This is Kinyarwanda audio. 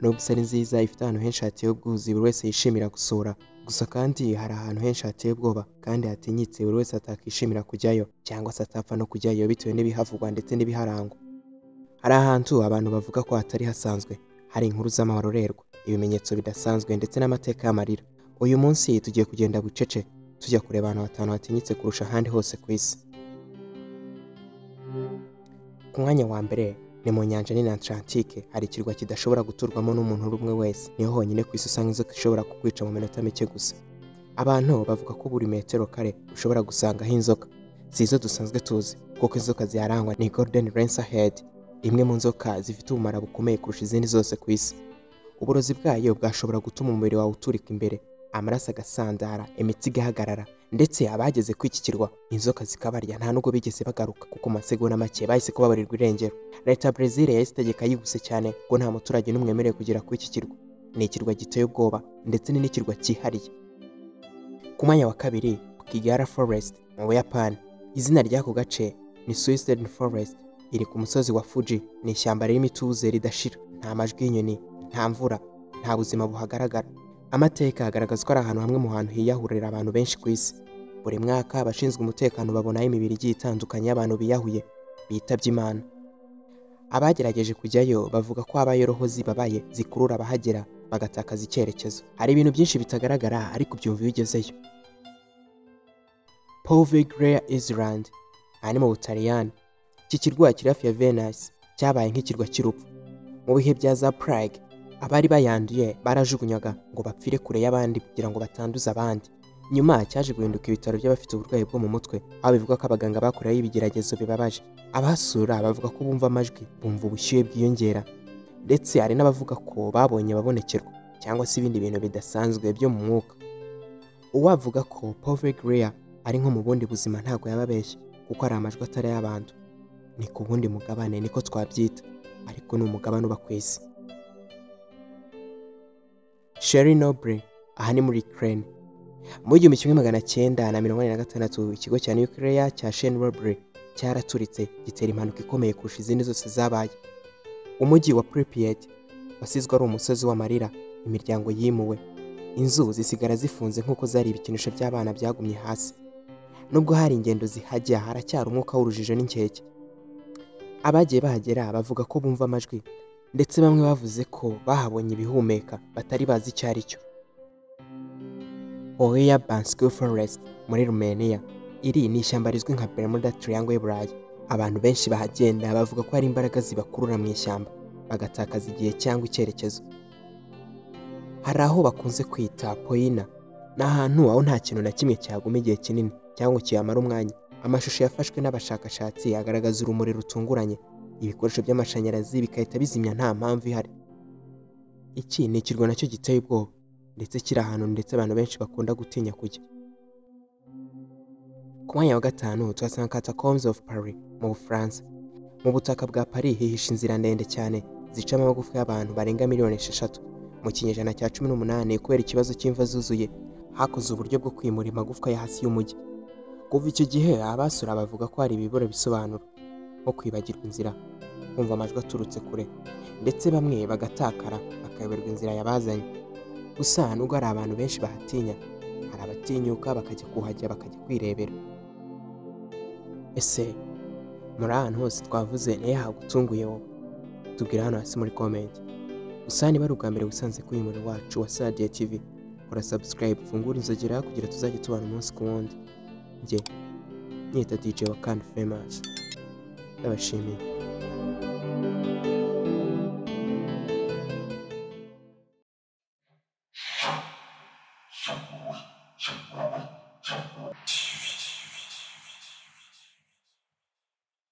Nubwo isi ari nziza, ifite ahantu henshi hateye ubwuzu buri wese yishimira gusura. Gusa kandi hari ahantu henshi hateye ubwoba kandi hatinyitse buri wese atakishimira kujyayo cyangwa se atapfa no kujyayo bitewe n'ibihavugwa ndetse n'ibiharangwa. Hari ahantu abantu bavuga ko hatari hasanzwe, hari inkuru z'amarorerwa, ibimenyetso bidasanzwe ndetse n'amateka y'amarira. Uyu munsi tugiye kugenda bucece tujya kureba ahantu hatanu hatinyitse kurusha ahandi hose ku isi. Ku mwanya wa mbere ni mu nyanja nini Atlantique, hari ikirwa kidashobora guturwamo n'umuntu umwe wese. Niho honyine ku isi usanga inzoka ishobora kukwica mu minota mike gusa. Abantu bavuga ko buri metero kare ushobora gusangaho inzoka. Si izo dusanzwe tuzi, kuko inzoka ziharangwa ni Golden Lancehead, imwe mu nzoka zifite ubumara bukomeye kurusha izindi zose ku isi. Uburozi bwayo bwashobora gutuma umubiri wawe uturika imbere, amaraso agasandara, imitsi igahagarara, ndetse abageze kuri iki kirwa inzoka zikabarya nta nubwo bigeze bagaruka, kuko mu masegonda make bahise kubabarirwa irengero. Leta ya Brazil yahise itegeka yihuse cyane ko nta muturage n'umwe wemerewe kugera kuri iki kirwa. Ni ikirwa giteye ubwoba ndetse ni n'ikirwa cyihariye. Ku mwanya wa kabiri, Kigara Forest mu Buyapani. Izina ry'ako gace ni Suicide Forest, iri ku musozi wa Fuji. Ni ishyamba ririmo ituze ridashira, nta majwi y'inyoni, nta mvura, nta buzima buhagaragara. Amateka agaragaza ko ari ahantu hamwe mu hantu hiyahurira abantu benshi ku isi. Buri mwaka abashinzwe umutekano babonayo imibiri igiye itandukanye y'abantu biyahuye bitabye Imana. Abagerageje kujyayo bavuga ko habayo roho zibabaye zikurura abahagera bagatakaza icyerekezo. Hari ibintu byinshi bitagaragara ariko ubyumva iyo ugezeyo. Poveglia Island, aha ni mu Butaliyani. Iki kirwa kiri hafi ya Venice cyabaye nk'ikirwa cy'urupfu. Mu bihe bya za Prague, abari bayanduye barajugunywaga ngo bapfire kure y'abandi kugira ngo batanduza abandi. Nyuma cyaje guhinduka ibitaro by'abafite uburwayi bwo mu mutwe, aho bivuga ko abaganga bakoreyeho ibigeragezo bibabaje. Abahasura bavuga ko bumva amajwi, bumva ubushyuhe bwiyongera, ndetse hari n'abavuga ko babonye ababonekerwa cyangwa se ibindi bintu bidasanzwe byo mu mwuka. Uwavuga ko Poveglia ari nko mu bundi buzima ntabwo yaba abeshya, kuko ari amajwi atari ay'abantu. Ni ku wundi mugabane niko twabyita, ariko ni umugabane uba ku isi. Chernobyl, aha ni muri Ukraine. Mu 1986 ikigo cya nuclear cya Chernobyl cyaraturitse gitera impanuka ikomeye kurusha izindi zose zabaye. Umujyi wa Pripyat wasizwe ari umusozi w'amarira, imiryango yimuwe, inzu zisigara zifunze nk'uko zari ibikinisho by'abana byagumye hasi. Nubwo hari ingendo zihajya, haracyari umwuka w'urujijo n'inkeke. Abagiye bahagera bavuga ko bumva amajwi, ndetse bamwe bavuze ko bahabonye ibihumeka batari bazi icyo ari cyo. Horea Bansko Forest muri Romania. Iri ni ishyamba rizwi nka Bermuda Triangle y'Uburayi. Abantu benshi bahagenda bavuga ko hari imbaraga zibakurura mu ishyamba, bagatakaza igihe cyangwa icyerekezo. Hari aho bakunze kwita Poina, ni ahantu aho nta kintu na kimwe cyaguma igihe kinini cyangwa kiyamara umwanya. Amashusho yafashwe n'abashakashatsi agaragaza urumuri rutunguranye, ibikoresho by'amashanyarazi bigahita bizimya nta mpamvu ihari. Iki ni ikirwa nacyo giteye ubwoba ndetse kiri ahantu ndetse abantu benshi bakunda gutinya kujya. Ku mwanya wa gatanu tuhasanga Catacombs of Paris mu Bufaransa. Mu butaka bwa Paris hihishe inzira ndende cyane zicamo amagufwa y'abantu barenga miliyoni 6. Mu kinyejana cya 18, kubera ikibazo cy'imva zuzuye, hakoze uburyo bwo kwimura amagufwa yo hasi y'umujyi. Kuva icyo gihe abasura bavuga ko hari ibibura bisobanuro, nko kwibagirwa inzira, kumva amajwi aturutse kure, ndetse bamwe bagatakara bakayoberwa inzira yabazanye. Gusa nubwo hari abantu benshi bahatinya, hari abatinyuka bakajya kuhajya bakajya kwirebera. Ese muri ahantu hose twavuze nihe hagutunguye wowe? Tubwira hano hasi muri comment. Gusa niba ari ubwa mbere wisanze kuri uyu muriro wacu wa Sadiya TV, kora subscribe, fungura inzogera kugira tuzajye tubana umunsi ku wundi. Njye nyita DJ wa Kandi Famous, ndabashimiye. TV.